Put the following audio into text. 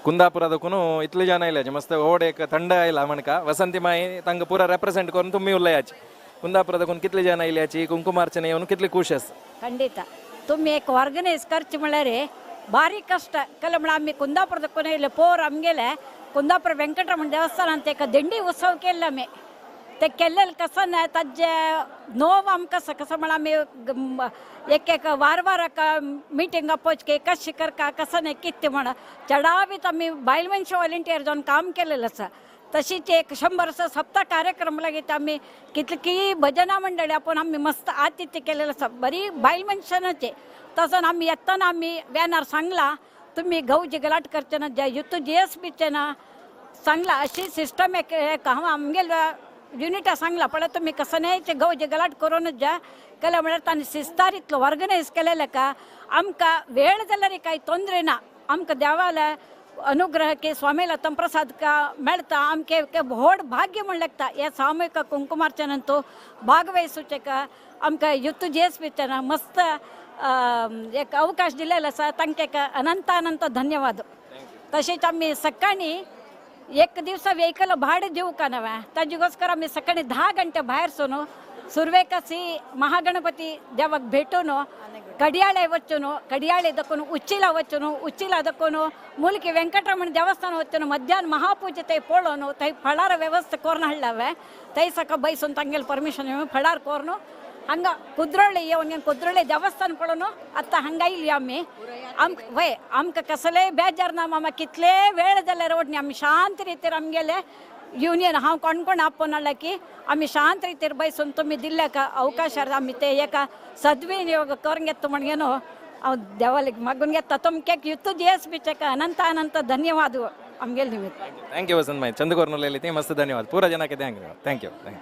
कुंदापुरा दखून इतले जाण आयल्याचे, मस्त व्हड एक थंड आयला म्हणका. वसंती माई तांकां पुरा रेप्रेझेंट करून तुमी उलयाची. कुंदापुरा दखून कितले जाण आयल्याची, कुंकुमार्चने येवन कितले खुश आसा? ಖಂಡಿತ ತುಮ್ಮಿ ಏಕ್ ಆರ್ಗನೈಸ್ ಖರ್ಚು म्हळ्यार ಭಾರಿ ಕಷ್ಟ. ಕಲ म्हळ्यार आमी कुंदापूर ಇಲ್ಲಿ ಪೋರ್ आमगेले कुंदापूर ವೆಂಕಟರಮಣ ದೇವಸ್ಥಾನ ಅಂತ एक ದಿಂಡಿ उत्सव केल्ले आमी. ते केल्लेले कसं ना ताजे नोव आमकां आसा. कसं म्हळ्यार आमी एक एक वार वाराक मिटींग आपोवचे, कशें करका, कसं नाही, कितें म्हण चडावीत आमी बायल मनशां वॉलंटियर जावन काम केलेलें आसा. तशीच एक 100 सप्ता कार्यक्रम लागीत आमी कितली भजना मंडळी आपोवन आमी मस्त आतिथ्य केलेलें आसा, बरी बायल मनशांचे. तसोच आमी येतना आमी व्यानार सांगला, तुमी गवजी गलाट करचे ना, जे युथ जीएसबीचे ना सांगला. अशी सिस्टम एक एक हांव आमगेल युनिटा सांगला, पण तुमी कसं नाही गवजी गलाट करूनच जा केल्या म्हळ्यार तांणी शिस्तार इतलो ऑर्गनायज केलेलें का आमकां वेळ जाल्यार कांय तोंदरे ना. आमकां देवाला अनुग्रह की स्वामीला तंप्रसाद का मेळटा. आमके एक व्हड भाग्य म्हण लागता हे सामूहिक कुंकुमार्चनांतू भागवहिसूचे का आमकां युथ जीएसबीचे मस्त एक अवकाश दिलेलो आसा. तांकां एक अनंत अनंत धन्यवाद. तशेंच आमी सकाळी एक दिवसा वेहिकल भाडें दिवंक नव्या ताजे आमी सकाळी 10 गंटे भायर सरून सुरवेकसी महागणपती देवाक भेटून कडियाळे वचून, कडियाळे दखून उच्चिला वचून, उच्चिला दखून मुलकी वेंकटरमण देवस्थान वचून मध्याह्न महापूजे थंय पळोवन थंय फळार व्यवस्था करून हाडलावे. थंय सकाळ बैसून तांगेले परमिशन फळार करून हांगा कुद्रोळे येवन कुद्रोळे देवस्थान पळोवन आतां हांगा येयली आमी. वय आमकां कसलेय बेजार ना मामा. कितले वेळ जाल्यार वटनी आमी शांत रितीर आमगेले युनियन हांव कोण कोण आपोवन हाडला की आमी शांत रितीर बैसून तुमी दिल्ल्या का अवकाशार आमी ते एका सद्विनियोग करून घेता म्हणगे न्हू हांव देवाक मागून घेता. तुमकां युथ जीएसबीचे अनंत अनंत धन्यवाद आमगेले निमित्त. Thank you वसंत माई, चंद कोर्नुलेली मस्त धन्यवाद. पूरा ಜನಕ್ಕೆ thank you, thank you, thank you.